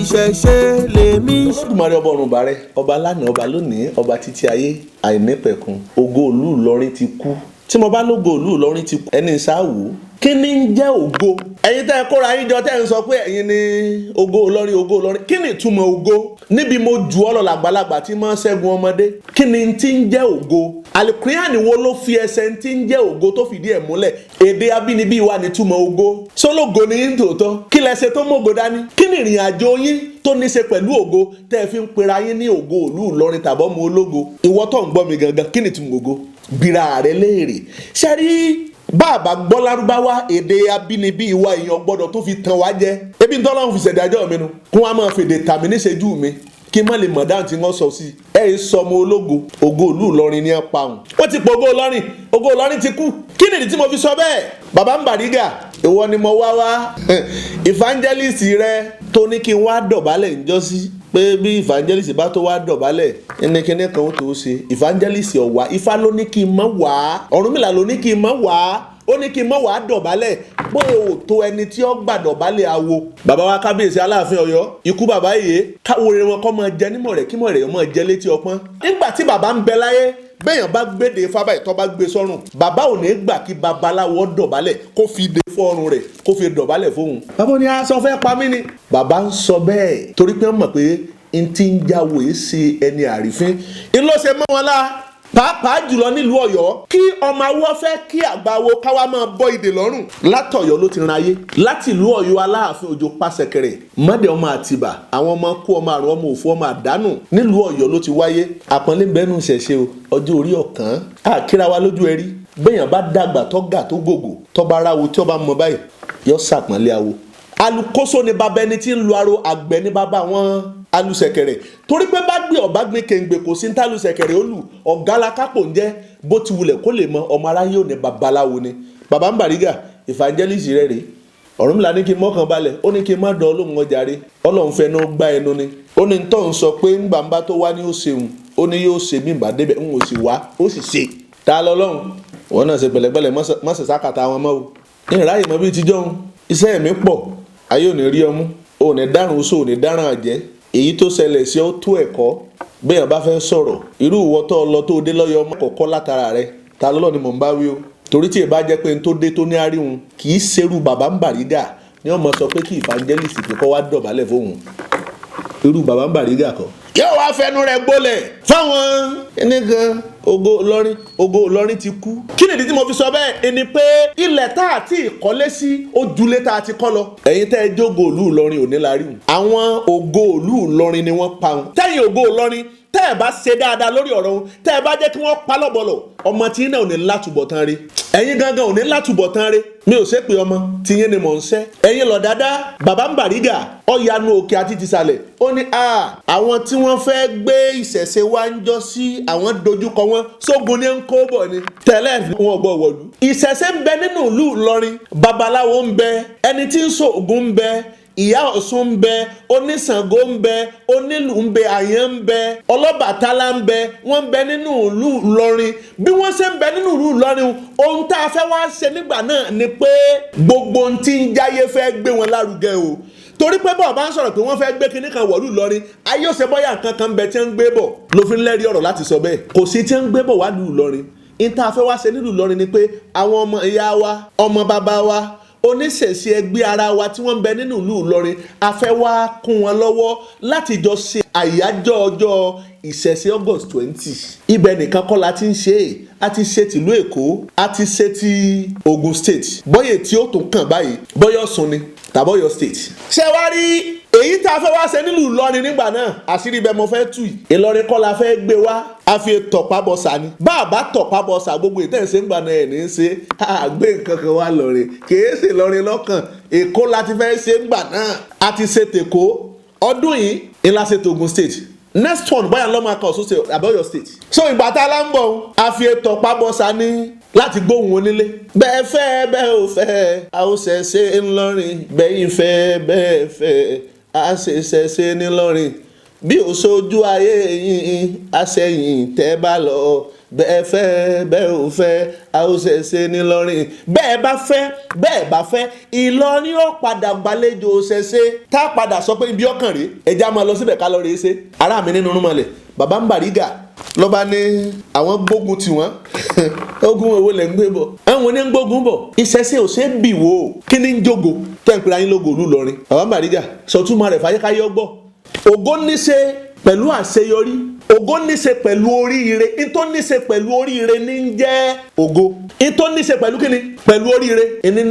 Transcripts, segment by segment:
Ìṣẹ̀ṣe lèmi. Olódùmarè, ọba ọ̀run bàrẹ̀, ọba lánàá, ọba lónìí, ọba títí ayé àìnípẹ̀kun. Ògo ìlú Ìlọrin ti kú. Tí mo bá lógo ìlú Ìlọrin ti kú, ẹni ṣáàwó, kí ni ń jẹ́ ògo? Ẹ̀yin tẹ́ ẹ kóra yín jọ, tẹ́ ẹ ń sọ pé ẹ̀yin ni ògo Ìlọrin, ògo Ìlọrin, kí ni ìtumọ̀ ògo? Níbi mo jù ọ́ lọ làgbàlagbà tí máa ń ṣẹ́gun ọmọdé, kí ni ti ń jẹ́ ògo? Alukurani wo ló fi ẹsẹ̀ tí ń jẹ́ ògo tó fìdí ẹ̀ múlẹ̀? Èdè abínibí wa ni túmọ̀ ògo. Sólógo ni yín tòótọ́? Kí lẹ ṣe tó mọ̀gò dání? Kí ni ìrìn àjò yín tó ní ṣe pẹ̀lú ògo tẹ́ ẹ fi ń pera yín ní ògo ìlú Ìlọrin tàbọ́ mu ológo? Ìwọ tó ń gbọ́ mi gangan, kí ni ìtumọ̀ ògo? Bira rẹ léèrè. Ṣe rí bàbá gbọ́ lárúbáwá, èdè abínibí wa, èèyàn gbọ́dọ̀ tó fi tàn wá jẹ. Ebi ntọ́lọ́run fi ṣẹ̀dájọ́ mi nu kó wá máa fèdè tàmí níṣẹ́jú mi, kí n má lè mọ̀ dáhùn tí wọ́n sọ sí ẹ. Ẹ sọmọ ológo, ògo ìlú Ìlọrin ní apá òun. Wọ́n ti pọ̀ ògo Ìlọrin, ògo Ìlọrin ti kú. Kí nìdí tí mo fi sọ bẹ́ẹ̀? Bàbá ń Bàrígà, ìwọ ni mo wá wá. Evangelist rẹ tó ní kí n wá dọ̀bálẹ̀ ńjọ́sí, pé bí evangelist bá tó wá dọ̀bálẹ̀ ní kíní kan ó tó ṣe. Evangelist ọ̀wá, Ifá ló ní kí n má wá, Ọ̀rúnmìlà ló ní kí n má wá, ó ní kí n má wá dọ̀bálẹ̀ pé ò tó ẹni tí ó gbà dọ̀bálẹ̀ awo. Bàbá wa kábíyèsí Aláàfin Ọ̀yọ́, ikú bàbá yìí, káwo rere wọn kọ́ máa jẹ nímọ̀ rẹ̀, kí mọ̀ rẹ̀ máa jẹ létí ọpọ́n. Nígbà tí bàbá ń bẹ láyé, béèyàn bá gbéde fábà ìtọ́ bá gbé sọ́rùn, bàbá ò ní gbà kí babaláwo dọ̀bálẹ̀ kó fi de fọ́rùn rẹ̀, kó fi dọ̀bálẹ̀ fóun. Bàbá ní aṣọ fẹ́ pa mí ni. Bàbá ń sọ bẹ́ẹ̀ torí pé wọ́n mọ̀ pé n ti ń jáwé ṣe ẹni àrífín ńlọ́sẹ̀ mọ́ wọn lá, pàápàá jùlọ nílùú Ọ̀yọ́, kí ọmọ awọ fẹ́ kí àgbáwo káwá máa bọ́ ìdè lọ́rùn. Látọ̀yọ́ ló ti ran ayé, láti ìlú Ọ̀yọ́, Aláàfin Òjó pàṣẹkẹrẹ mọdẹ, ọmọ Àtìbà, àwọn ọmọ kú, ọmọ àrùn, ọmọ òfò, ọmọ àdánù, nílùú Ọ̀yọ́ ló ti wáyé. Àpọ́nlé bẹnu ṣẹ̀ṣẹ̀ o. Ọjọ́ orí ọ̀kan àkíra wa lójú ẹrí. Béèyàn bá dàgbà tọ́gà tó gògò, tọ́ba ráwo tí ọba mọ báyìí, yọ sàpọ́nlé awo. Alukoso ni bàbá ẹni tí ń lu aro, àgbẹ̀ ní bàbá wọn alùsẹ̀kẹ̀rẹ̀, torí pé bá gbé ọba gbé kèǹgbè, kò sí ní tálùsẹ̀kẹ̀rẹ̀ ó lù. Ọ̀gá la kápò ń jẹ́, bó ti wulẹ̀ kó lè mọ ọmọ aráyé ò ní babaláwo ni. Bàbá ń Bàrígà, evangelist rẹ̀ rèé. Ọ̀rúnmìlà ní kí n mọ́kàn balẹ̀, ó ní kí n má dán olóhùn ọjà rè. Ọlọ́run fẹnu gbá ẹnu ni. Ó ní tó ń sọ pé ńgbà ń bá tó wá ní ó ṣeun, ó ní yóò ṣe mí bá débẹ̀, ń ò sì wá, ó sì ṣe. Ta lọ́lọ́run wọn náà ṣe pẹ̀lẹ́pẹ̀lẹ́, mọ́sẹ̀ sákàtà wọn mọ́ o. Ní ìráyè mọ́ bíi tíjọ́ ń iṣẹ́ mi pọ̀, ayé ò ní rí ọmú, ò ní dárùn oṣù, ò ní dáràn àjẹ́. Èyí tó ṣẹlẹ̀ sí ọ tó ẹ̀kọ́. Béèyàn bá fẹ́ sọ̀rọ̀, irú ìwọ tó lọ tó dé lọ́yọ̀ ọmọ kọ̀ọ̀kọ́ látara rẹ, ta lọ́lọ́ ni mò ń bá wí o. Torí tí ìbá jẹ́ pé n tó dé tó ní àríhun, kì í ṣerú bàbá ń Bàrígà ni wọ́n mọ̀ sọ pé kí evangelist pé kọ́ wá dọ̀bálẹ̀ fóun. Irú bàbá ń Bàrígà kọ́ yóò wá fẹnu rẹ̀ gbólẹ̀ fáwọn ẹnìkan. Ògo Ìlọrin, ògo Ìlọrin ti kú. Kí nìdí tí mo fi sọ bẹ́ẹ̀? Ẹni pé ilẹ̀ tá a ti kọ́lé sí ojúlé tá a ti kọ́ lọ. Ẹ̀yin tẹ́ ẹ jógo ìlú Ìlọrin ò ní la rí wọn. Àwọn ògo ìlú Ìlọrin ni wọ́n pa wọn. Tẹ́yìn ògo Ìlọrin, tẹ́ ẹ bá ṣe dáadáa lórí ọ̀rọ̀ wọn, tẹ́ ẹ bá jẹ́ kí wọ́n pa lọ́bọ̀lọ̀, ọmọ tí náà ò ní látúbọ̀tán rí. Ẹ̀yin gangan ò ní látúbọ̀tán rí. Mi ò ṣépè ọmọ tiyín ni mò ń ṣẹ́. Ẹ̀yin lọ dáadáa. Bàbá ń Bàrígà ọ̀yanu òkè àti tìsàlẹ̀, ó ní àwọn tí wọ́n fẹ́ gbé ìṣẹ̀ṣe wá ń jọ sí àwọn dojúkọ wọn sógun ní ń kó bọ̀ ni tẹ́lẹ̀ wọn gbọ́ wọ̀lú. Ìṣẹ̀ṣe ń bẹ nínú ìlú Ìlọrin, babaláwo ń bẹ, ẹni tí ń sọ ògùn ń bẹ, ìyá Ọ̀ṣun ń bẹ, oníṣàngó ń bẹ, onílù ń bẹ, àyàn ń bẹ, ọlọ́bàtálá ń bẹ, wọ́n ń bẹ nínú ìlú Ìlọrin. Bí wọ́n ṣe ń bẹ nínú ìlú Ìlọrin, ohun tá a fẹ́ wá ṣe nígbà náà ni pé gbogbo ohun tí ń jáyé fẹ́ gbé wọn lárugẹ o. Torí pé bọ́ọ̀ bá ń sọ̀rọ̀ pé wọ́n fẹ́ gbé kinní kan wọ̀lú Ìlọrin, ayé òsè bọ́yà nǹkan kan bẹ tí ń gbé bọ̀ ló fi ń lẹ́rìí ọ̀rọ̀ láti sọ bẹ́ẹ̀. Kò sí tí ń gbé bọ̀ wá lù Ìlọrin. Ní tá a fẹ́ wá ṣe nílùú Ìlọrin ni pé àwọn ọmọ ìyá wa, ọmọ bàbá wa, oníṣẹ̀ṣe ẹgbẹ́ ara wa tí wọ́n ń bẹ nínú ìlú Ìlọrin, a fẹ́ wá kún wọn lọ́wọ́ láti jọ ṣe àyájọ́ ọjọ́ ìṣẹ̀ṣe August 20. Ibẹ̀ nìkan kọ́ la ti ń ṣe é. A ti ṣe tìlú Èkó, a ti ṣe ti Ogun State, bọ́yè tí ó tún kàn báyìí, bọ́yọ̀ Ọ̀ṣun ni tàbọ̀yọ̀ State. Ṣé wá rí èyí tá a fẹ́ wá ṣe nílùú Ìlọrin nígbà náà? Àṣírí ibẹ̀ mo fẹ́ tù yìí. Ìlọrin kọ́ la fẹ́ gbé wá, a fi tọ̀pá bọ̀sà ni. Bá a bá tọ̀pá bọ̀sà, gbogbo ìtẹ̀sẹ̀ ń gbà náà ẹ̀ ní í ṣe àgbé nǹkan kan wá lọ́rin, kìí ṣe Ìlọrin lọ́kàn. Èkó la ti fẹ́ ṣe ń gbà náà. A ti ṣe tèkó ọdún yìí, ńlá ṣe tògùn State. Next one, bóyá lọ́mọ akọ Ọ̀ṣun State àbí Ọ̀yọ́ State. So ìgbà tá a lá ń bọ̀, a fi tọ̀pá bọ̀sà ní láti gbóhùn onílé. Bẹ́ẹ̀ fẹ́ bẹ́ẹ̀ ò fẹ́, a ó ṣẹ̀ṣẹ̀ ńlọrin. Bẹ́yìn fẹ́ bẹ́ẹ̀ fẹ́, a ṣe ṣẹ̀ṣẹ̀ ńlọrin. Bí ò sojú ayé yín, àṣẹyìn tẹ́ bá lọ. Bẹ́ẹ̀ fẹ́ bẹ́ẹ̀ ò fẹ́, a ó ṣẹ̀ṣẹ̀ nílọrin. Bẹ́ẹ̀ bá fẹ́ bẹ́ẹ̀ bá fẹ́, Ìlọrin ó padà gbàlejò ṣẹ̀ṣẹ̀. Tá a padà sọ pé ibi ọkàn rèé, ẹja máa lọ síbẹ̀ ká lọ rèé ṣe. Ará mi nínú rúmọlẹ̀, bàbá ń Bàrígà lọ́ba ní àwọn gbógun tiwọn. Ogun èwo lẹ̀ ń gbé bọ̀? Àwọn ní ń gbógun bọ̀. Ìṣẹ̀ṣe ò ṣe é bì wò ó. Kí ni ń jogo tẹ́ ń pera yín lógo ìlú Ìlọrin? Bàbá ń Bàrígà sọtúmọ̀ rẹ̀ fàyẹ́káyọ́ gbọ́. Ògo níṣe pẹ̀lú àṣeyọrí, ògo níṣe pẹ̀lú oríire. Ntó níṣe pẹ̀lú oríire ní ń jẹ́ ògo. Ntó níṣe pẹ̀lú kíni? Pẹ̀lú oríire ní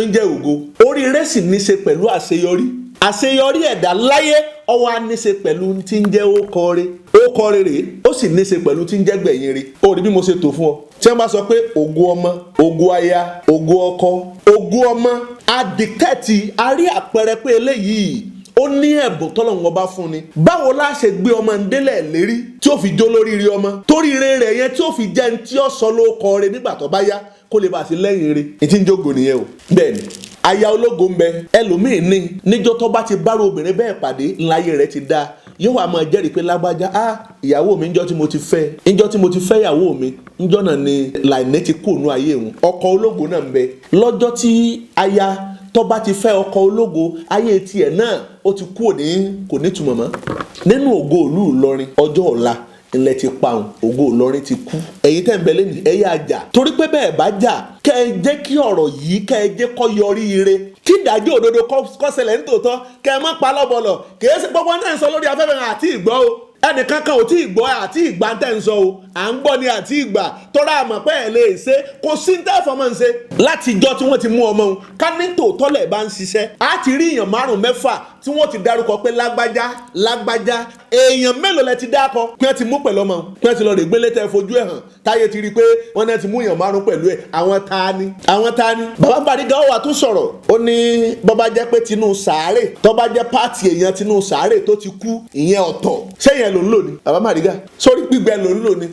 ń jẹ́ ògo. Oríire sì níṣe pẹ̀lú àṣeyọrí. Àṣeyọrí ẹ̀dá láyé ọwọ́ á níṣe pẹ̀lú tí ń jẹ́ ókọre. Ókọre rèé, ó sì níṣe pẹ̀lú tí ń jẹ́ gbẹ̀yìn re. Ó rí bí mo ṣe tò fún ọ. Tí wọ́n bá sọ pé ògo ọmọ, ògo aya, ògo ọkọ, ògo ọmọ, adìkẹ́ẹ̀tì a rí àpẹẹrẹ pé eléyìí ó ní ẹ̀bùn tọ́lọ́run ọba fún ni. Báwo la ṣe gbé ọmọ ndélẹ̀ lérí tí ó fi jó lóríire ọmọ, toríire rẹ̀ yẹn tí ó fi jẹ́ ní tí ó sọ ló kọ re nígbà tó bá yá, kó lè bá a sí lẹ́yìn re. Ìtí ń jógo nìyẹn o. Bẹ́ẹ̀ ni aya ológo ń bẹ, ẹlòmíín ní níjọ́ tó bá ti bárò obìnrin bẹ́ẹ̀ pàdé, ńláyé rẹ̀ ti dáa. Yóò wá máa jẹ́rìí pé lágbájá á ìyàwó mi, ńjọ́ tí mo ti fẹ́, ńjọ́ tí mo ti fẹ́ ìyàwó mi, ńjọ́ náà ni làìní ti kú ònú ayé òun. Ọkọ ológo náà ń bẹ. Lọ́jọ́ tí aya tó bá ti fẹ́ ọkọ ológo, ayé tiẹ̀ náà ó ti kú òní, kò ní túmọ̀ mọ́. Nínú ògo ìlú Ìlọrin, ọjọ́ ọ̀la ilẹ̀ ti parun, ògo Ìlọrin ti kú. Ẹ̀yin tẹ́ ń bẹ lẹ́nu, ẹ yá jà, torí pé bẹ́ẹ̀ bá jà, kẹ́ ẹ jẹ́ kí ọ̀rọ̀ yìí, kẹ́ ẹ jẹ́ kó yọrí ire, kí ìdájọ́ òdodo kó ṣẹlẹ̀ nítòótọ́, kẹ́ ẹ má pa lọ́bọ̀lọ̀. Kìí ṣe gbogbo náà ń sọ lórí afẹ́fẹ́ àti ìgbọ́ o. Ẹnìkan kan ò tí ì gbọ́ àti ìgbà tẹ́ ń sọ o. À ń gbọ́ ni àti ìgbà tọ́ra àmọ̀ pé ẹ̀ lè ṣe. Kò sí ní tẹ́ fọmọ ń ṣe. Látijọ́ tí wọ́n ti mú ọmọ òun ká ní tòótọ́ lẹ̀ bá ń ṣiṣẹ́, á ti rí èèyàn márùn mẹ́fà tí wọ́n ti dárúkọ pé lágbájá lágbájá. Èèyàn mélòó lẹ ti dákọ pé wọ́n ti mú pẹ̀lú ọmọ òun, pé wọ́n ti lọ rè gbélé tẹ́ fojú ẹ̀ hàn, táyé ti rí i pé wọ́n náà ti mú èèyàn márùn pẹ̀lú ẹ̀? Àwọn ta ni? Àwọn ta ni? Bàbá Bàrígà wà tún sọ̀rọ̀, ó ní bọ́bá jẹ́ pé tinú sàárè, tọ́ba jẹ́ pààtì èèyàn tinú sàárè tó ti kú, ìyẹn ọ̀tọ̀. Ṣé yẹn ló ń lò ní? Bàbá Bàrígà sórí gbígbẹ ló ń lò ní.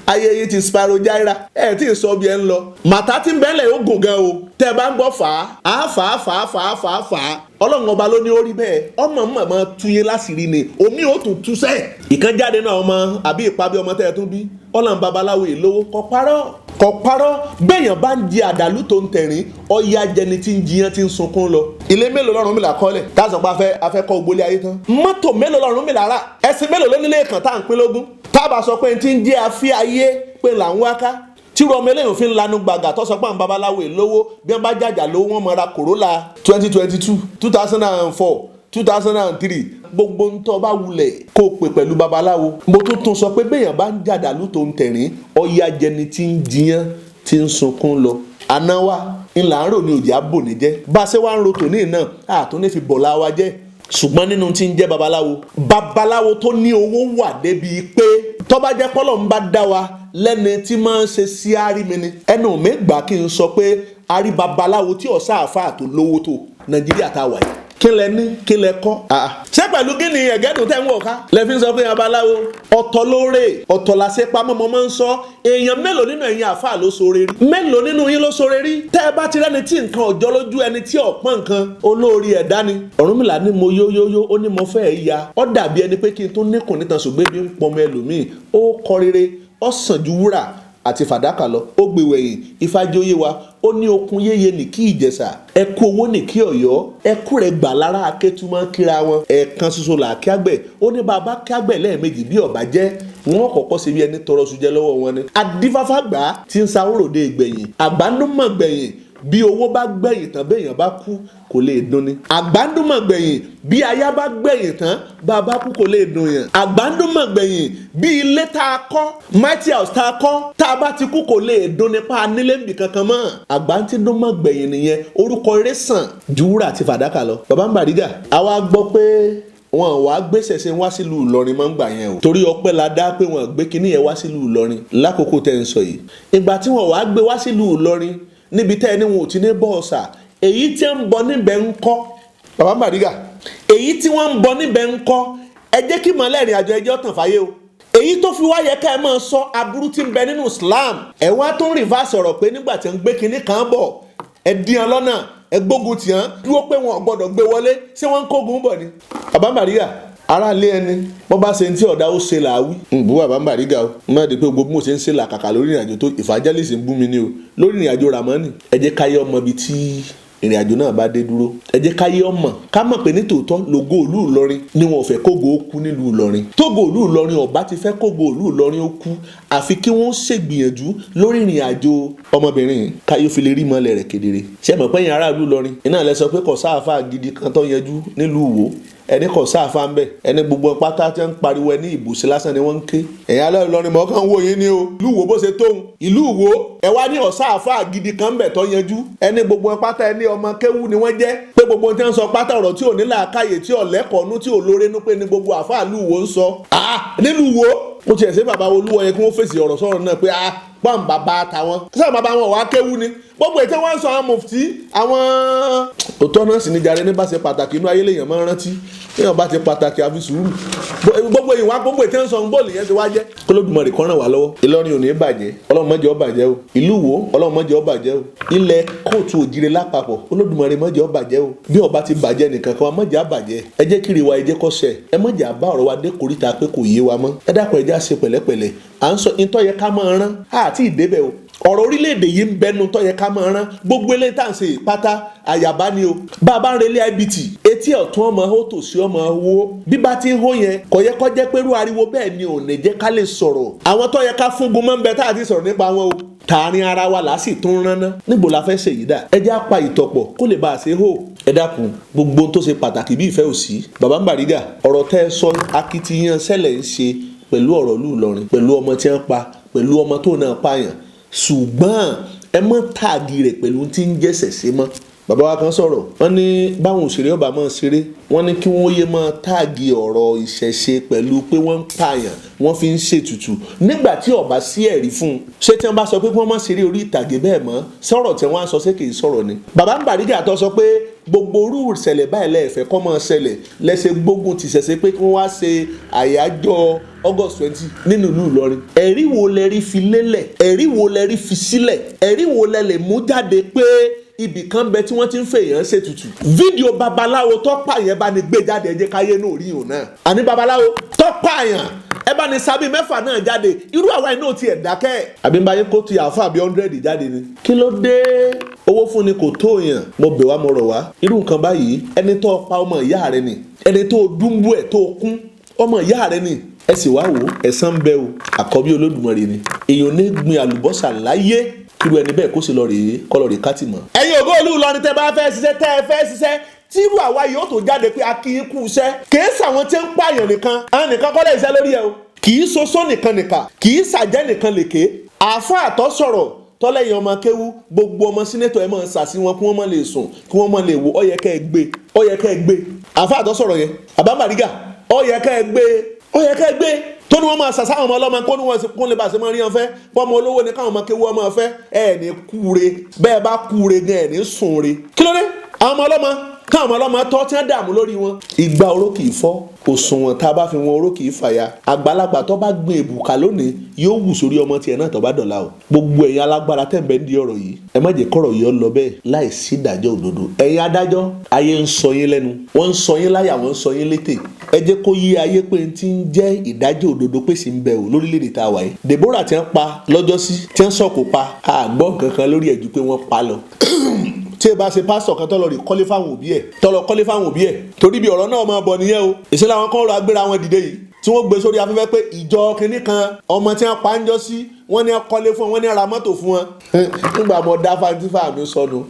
Ayé yìí ti spirogyra, ẹ tí ì sọ bí ẹ ń lọ. Màtá tí ń bẹ́lẹ̀ ó gùn gan o. Tẹ́ ẹ bá ń gbọ́ fà á fà á fà á fà á fà á fà á, Ọlọ́run ọba ló ní ó rí bẹ́ẹ̀. Ọmọ mọ̀mọ́ túyé láṣìírí ni omi ò tún túṣẹ́. Ìkan jáde náà, ọmọ àbí ìpàbí ọmọ tẹ́ ẹ tún bí, Ọlọ́run babaláwo ìlówó kọ parọ́, kọ parọ́. Béèyàn bá ń di àdàlú tó ń tẹ̀rín, ọ̀ya jẹni tí ń jiyàn tí ń sunkún lọ. Ilé mélòó lọ́rùn mi là kọ́lẹ̀ táàsán pa afẹ́ kọ́ ògbólé ayé tán? Mọ́tò mélòó lọ́rùn mi là rà? Ẹṣin mélòó ló nílé kan tá à ń pín lógún? Táàbà sọ pé tí ń jẹ́ afí ayé pé là ń wá ká, tíru ọmọ eléyìí fi ń lanu gbàgà tó sọ pé àwọn babaláwo èlówó, bí wọ́n bá jàjà lówó, wọ́n mọra Corolla 2022, 2004, 2003. Gbogbo ń tọ́ bá wulẹ̀ kó o pè pẹ̀lú babaláwo. Mo tún tún sọ pé béèyàn bá ń jàdàlú tó ń tẹ̀rín, ọ̀ya jẹni tí ń jiyàn tí ń sunkún lọ. Àná wa ńlá ń rò ní òjì àbò ní jẹ́. Bá a ṣe wá ń ro tòní náà, àtún ní fi bọ̀lá wa jẹ́. Ṣùgbọ́n nínú tí ń jẹ́ babaláwo, babaláwo tó ní owó wà débi pé tó bá jẹ́ pọ́lọ́ ń bá dá wa lẹ́ni tí máa ń ṣe sí àrími ni, ẹnu mi gbà kí n sọ pé a rí babaláwo tí ọ̀sá àfáà tó lówó tó Nàìjíríà tá a wà yìí. Kí lẹ ní? Kí lẹ kọ́? Ṣé pẹ̀lú kí ni ẹ̀gẹ́dùn tẹ́ ń wọ̀ ká lẹ fi ń sọ pé babaláwo ọ̀tọ̀ lóore, ọ̀tọ̀ làṣẹ pamọ́? Mo máa ń sọ, èèyàn mélòó nínú ẹ̀yin àfáà ló ṣoore rí? Mélòó nínú yín ló ṣoore rí? Tẹ́ ẹ bá ti rẹ́ni tí nǹkan ọ̀jọ́ lójú, ẹni tí ọ̀pọ̀n nǹkan, olórí ẹ̀dá ni. Ọ̀rúnmìlà ní mo yó yó yó, ó ní mo fẹ́ ya ó dàbí ẹni pé kí n tún níkùn nítan, ṣùgbọ́n ebi ń pọnmọ ẹlòmíì. Ó kọ rere, ó sàn ju wúrà àti fàdákà lọ. Ó gbé wẹ̀yìn ìfàjọyé wa, ó ní okun yéye ní kí Ìjẹ̀ṣà, ẹkú owó ní kí Ọ̀yọ́, ẹkú rẹ̀ gbà lára akétúmọ̀ kíra wọn. Ẹ̀ẹ̀kan ṣoṣo là kíágbẹ̀. Ó ní bàbá kíágbẹ̀ lẹ́ẹ̀mejì, bí ọ̀bá jẹ́ wọn kọ́kọ́ ṣe bí ẹni tọrọ sùjẹ́ lọ́wọ́ wọn ni. Adífáfá gbà tí ń sawóròde ìgbẹ̀yìn, àgbándúmọ̀ gbẹ̀yìn. Bí owó bá gbẹ̀yìn tán, béèyàn bá kú, kò lè dùn ni. Àgbándúmọ̀ gbẹ̀yìn, bí aya bá gbẹ̀yìn tán, bá a bá kú, kò lè dùn yàn. Àgbándúmọ̀ gbẹ̀yìn, bí ilé tá a kọ́, mighty house tá a kọ́, tá a bá ti kú, kò lè dùn nípa nílé nbì kankan mọ́. Àgbándúmọ̀ gbẹ̀yìn nìyẹn. Orúkọ eré sàn ju wúrà àti fàdákà lọ. Bàbá ń Bàrígà, àwa gbọ́ pé wọn wàá gbé ṣẹ̀ṣẹ̀ wá sílùú Ìlọrin máa ń gbà yẹn o, torí ọpẹ́ la dá pé wọn gbé kinní yẹn wá sílùú Ìlọrin lákòókò tẹ́ ń sọ yìí. Ìgbà tí wọn wàá gbé wá sílùú Ìlọrin, níbi tẹ́ ẹ ní wọn ò ti ní bọ́ ọ̀sà, èyí tí ń bọ níbẹ̀ ń kọ́? Bàbá Bàrígà, èyí tí wọ́n ń bọ níbẹ̀ ń kọ́? Ẹ jẹ́ kí mọ̀lẹ́ ìrìn àjò ẹjọ́ tàn fáyé o. Èyí tó fi wá yẹ ká ẹ máa sọ aburú tí ń bẹ nínú Islam, ẹ wá tó ń reverse ọ̀rọ̀ pé nígbà tí ń gbé kinní kan bọ̀, ẹ dín an lọ́nà, ẹ gbógun tì án dúró pé wọn ò gbọ́dọ̀ gbé wọlé. Ṣé wọ́n ń kógun bọ̀ ni? Bàbá Bàrígà, Aráalé ẹni bọ́ bá ṣe ń tí ọ̀dà ó ṣe làáwí. Ń bú bàbá ń Bàrígà o, má di pé gbogbo bí mo ṣe ń ṣe làkàkà lórí ìrìnàjò tó evangelist ń bú mi ní o lórí ìrìnàjò Ramani. Ẹ jẹ́ káyé ọmọ ibi tí ìrìnàjò náà bá dé dúró. Ẹ jẹ́ káyé ọmọ ká mọ̀ pé nítòótọ́ lògo ìlú Ìlọrin ni wọn ò fẹ́ kógo ó kú nílùú Ìlọrin. Tógo ìlú Ìlọrin ọba ti fẹ́ kógo ìlú Ìlọrin ó kú, àfi kí wọ́n ṣègbìyànjú lórí ìrìnàjò ọmọbìnrin yìí káyé fi lè rí mọ́lẹ̀ rẹ̀ kedere. Ṣé mọ̀ pé ẹ̀yin aráàlú Ìlọrin iná lẹ sọ pé kò sáàfà gidi kan tó yanjú nílùú Ìwó, ẹni kò sáàfà ń bẹ, ẹni gbogbo pátá tí wọ́n ń pariwo ẹni ìbòsí lásán ni wọ́n ń ké. Ẹ̀yin aráàlú Ìlọrin mọ̀ kàn ń wò yín ni o. Ìlú Ìwó bó ṣe tóun, ìlú Ìwó ẹ wá ní ọ̀sáàfà gidi kan ń bẹ tó yanjú, ẹni gbogbo pátá ẹni ọmọ kéwú ni wọ́n jẹ́, pé gbogbo tí wọ́n sọ pátá ọ̀rọ̀ tí ò ní làákàyè, tí ò lẹ́kọ̀ọ́nú, tí ò lórénú, pé ní gbogbo àfáà ìlú Ìwó ń sọ. Nílùú Ìwó mo tiẹ̀ ṣe bàbá Olúwo yẹn kí wọ́n fèsì ọ̀rọ̀ sọ̀rọ̀ náà pé pọ́n bàbá tàwọn sáà bàbá wọn wàá kéwú ni gbogbo ètò wọn sọ àwọn mufti àwọn. Òótọ́ náà sì ní jàre ní bá ṣe pàtàkì inú ayé lèèyàn máa ń rántí, èèyàn bá ti pàtàkì àfi sùúrù gbogbo ìwà gbogbo ètò ń sọ ń bọ́ọ̀lù yẹn ti wá jẹ́. K'Olódùmarè kó ràn wá lọ́wọ́. Ìlọrin ò ní bàjẹ́, Ọlọ́run má jẹ́ ó bàjẹ́ o. Ìlú Ìwó, Ọlọ́run má jẹ́ ó bàjẹ́ o. Ilẹ̀ kóòtù òjìrè lápapọ̀, Olódùmarè má jẹ́ ó bàjẹ́ o. Bí ọba ti bàjẹ́ nìkan kan wa má jẹ́ á bàjẹ́. Ẹ jẹ́ kiri wa, ẹ jẹ́ kó ṣẹ, ẹ má jẹ́ á bá ọ̀rọ̀ wa dé kòríta pé kò yé wa mọ́. Ẹ dákun, ẹ jẹ́ á ṣe pẹ̀lẹ́pẹ̀lẹ́. À ń sọ ìtọ́ yẹ ká máa rán àti ìdébẹ̀ o. Ọ̀rọ̀ orílẹ̀-èdè yìí ń bẹnu tó yẹ ká máa rán. Gbogbo eléyìí tá à ń ṣe pátá àyàbá ni o. Bá a bá ń relé IBT, etí ọ̀tún ọmọ ó tòsí ọmọ owó bí bá ti ń hó yẹn, kò yẹ kó jẹ́ pé irú ariwo bẹ́ẹ̀ ni ò ní jẹ́ ká lè sọ̀rọ̀. Àwọn tó yẹ ká fúngun mọ́ ń bẹ tá a ti sọ̀rọ̀ nípa wọn o. Tààrin ara wa là á sì tún rán ná. Níbo la fẹ́ ṣèyí dà? Ẹ jẹ́ á pa ìtọ̀pọ̀ kó lè bá a ṣe hó. Ẹ dákun, gbogbo ohun tó ṣe pàtàkì bí ìfẹ́ ò sí. Bàbá ń Bàrígà, ọ̀rọ̀ tẹ́ ẹ sọ, akitiyan ṣẹlẹ̀ ń ṣe pẹ̀lú ọ̀rọ̀ ìlú Ìlọrin, pẹ̀lú ọmọ tí wọ́n pa, pẹ̀lú ọmọ tó náà pààyàn, ṣùgbọ́n ẹ mọ́ tag rẹ̀ pẹ̀lú tí ń jẹ́sẹ̀ sí mọ́. Bàbá wa kan sọ̀rọ̀, wọ́n ní báwọn òṣèré ọba máa ṣeré, wọ́n ní kí wọ́n yé máa tag ọ̀rọ̀ ìṣẹ̀ṣe pẹ̀lú pé wọ́n ń pààyàn, wọ́n fi ń ṣètùtù nígbà tí ọba sí ẹ̀rí fún un. Ṣé tí wọ́n bá sọ pé kí wọ́n má ṣeré orí ìtàgé bẹ́ẹ̀ mọ́, sọ̀rọ̀ tí wọ́n á sọ ṣé kì í sọ̀rọ̀ ni? Bàbá ń Bàrígà tó sọ pé gbogbo orú ìṣẹ̀lẹ̀ báyìí lẹ́ẹ̀fẹ́ kọ́ máa ṣẹlẹ̀, lẹ́sẹ̀ gbógun ti ṣẹ̀ṣẹ̀ pé kí wọ́n wá ṣe àyájọ́ August 20 nínú ìlú Ìlọrin. Ẹ̀rí wo lẹ rí fi lélẹ̀? Ẹ̀rí wo lẹ rí fi sílẹ̀? Ẹ̀rí wo lẹ lè mú jáde pé ibì kan bẹ tí wọ́n ti ń fèèyàn ṣètùtù? Fídíò babaláwo tó pààyàn bá ní gbé jáde, ẹ jẹ́ káyé náà rí ìhùn náà. Àní babaláwo tó pààyàn, ẹ bá ní sábì mẹ́fà náà jáde, irú àwa iná ti ẹ̀ dákẹ́. Àbí ń bá yín kó ti àáfà bíi 100 jáde ni. Kí ló dé? Owó fún ni kò tó yàn. Mo bẹ̀ wá, mo rọ̀ wá. Irú nǹkan báyìí, ẹni tó pa ọmọ ìyá rẹ ni, ẹni tó dúnbú ẹ̀ tó kún ọmọ ìyá rẹ ni. Ẹ sì wá wò ó, ẹ̀san ń bẹ o. Àkọ́bí Olódùmarè ni. Èèyàn ní gbin àlùbọ́sà láyé kíru ẹni bẹ́ẹ̀ kó sì lọ rèé kọ́ lọ rèé kátì mọ́. Ẹ̀yin ògo ìlú Ìlọrin, tẹ́ bá fẹ́ ṣiṣẹ́, tẹ́ ẹ fẹ́ ṣiṣẹ́ tírú àwa yìí ó tó jáde pé a kì í kú iṣẹ́. Kìí sàwọn tí ń pààyàn nìkan, àwọn nìkan kọ́ lè iṣẹ́ lórí ẹ o. Kì í soso nìkan nìkà, kì í sàjẹ́ nìkan lèké. Àáfàá tó sọ̀rọ̀ tọ́lẹ́yìn ọmọ kéwú, gbogbo ọmọ senator ẹ̀ máa ń sàsí wọn kí wọ́n má lè sùn, kí wọ́n má lè wò. Ó yẹ kẹ́ ẹ gbé, ó yẹ kẹ́ ẹ gbé. Àáfàá tó sọ̀rọ̀ yẹn, Bàbá Bàrígà, ó yẹ kẹ́ ẹ gbé, ó yẹ kẹ́ ẹ gbé. Tó ní wọ́n máa sàsá àwọn ọmọ ọlọ́mọ kó ní wọ́n kó lè bá ṣe máa rí wọn fẹ́, fọmọ olówó ni káwọn ọmọ kéwú ọmọ fẹ́. Ẹ̀ ní kúre bẹ́ẹ̀, bá kúre gan ẹ̀ ní sùn re. Kí ló dé? Àwọn ọmọ ọlọ́mọ káwọn ọmọ ọlọ́mọ tọ́ tí wọ́n dààmú lórí wọn. Ìgbà oró kì í fọ́, òṣùwọ̀n tá a bá fi wọn oró kì í fàya. Àgbàlagbà tó bá gbin èbùkà lónìí yóò wù sórí ọmọ tiẹ̀ náà tó bá dọ̀la o. Gbogbo ẹ̀yin alágbára tẹ̀ ń bẹ ní ọ̀rọ̀ yìí, ẹ má jẹ́ kọ́rọ̀ yìí ó lọ bẹ́ẹ̀ láì sí ìdájọ́ òdodo. Ẹ̀yin adájọ́, ayé ń sọ yín lẹ́nu, wọ́n ń sọ yín láyà, wọ́n ń sọ yín létè. Ẹ jẹ́ kó yí ayé pé n ti ń jẹ́ ìdájọ́ òdodo pé sì ń bẹ o lórílẹ̀‐èdè tá a wà yìí. Deborah tí wọ́n pa lọ́jọ́sí, tí wọ́n sọ̀kò pa, àgbọ̀n kankan lórí ẹ̀ ju pé wọ́n pa lọ. Tí ẹ bá ṣe pásítọ̀ kan tọ́lọ rí kọ́lé fáwọn òbí ẹ̀, tọ́lọ kọ́lé fáwọn òbí ẹ̀, torí bí ọ̀rọ̀ náà máa bọ̀ nìyẹn o. Ìṣe làwọn kan rọ agbéra wọn dìde yìí tí wọ́n gbé sórí afẹ́fẹ́ pé ìjọ kínní kan, ọmọ tí wọ́n pa ń jọ sí, wọ́n ní kọ́lé fún wọn, wọ́n ní ra mọ́tò fún wọn. Nígbà mo dá fantífà mi sọnù,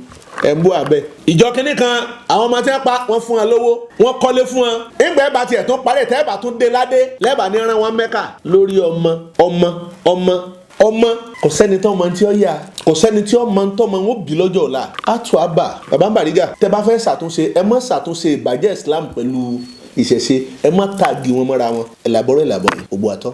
ẹ̀ ń bú abẹ́ ìjọ kínní kan, àwọn ọmọ tí wọ́n pa, wọ́n fún wọn lówó, wọ́n kọ́lé fún wọn. Nígbà ẹ̀ bá tiẹ̀ tún parí ẹ̀, tẹ́ ẹ̀ bá tún dé ládé lẹ́ẹ̀bà ní rán wọn Mẹ́kà lórí ọmọ ọmọ ọmọ ọmọ. Kò sẹ́ni tó mọ tí ó yà, kò sẹ́ni tí ó mọ tó mọ wọn bí lọ́jọ́ ọ̀la. Àtú àbà bàbá Bàrígà, tẹ́ bá fẹ́ ṣàtúnṣe, ẹ má ṣàtúnṣe ìbàjẹ́ Islam pẹ̀lú ìṣẹ̀ṣe, ẹ má tag wọn mọ́ra wọn. Ẹ̀làbọ̀rọ̀ ẹ̀làbọ̀ ògbó àtọ́.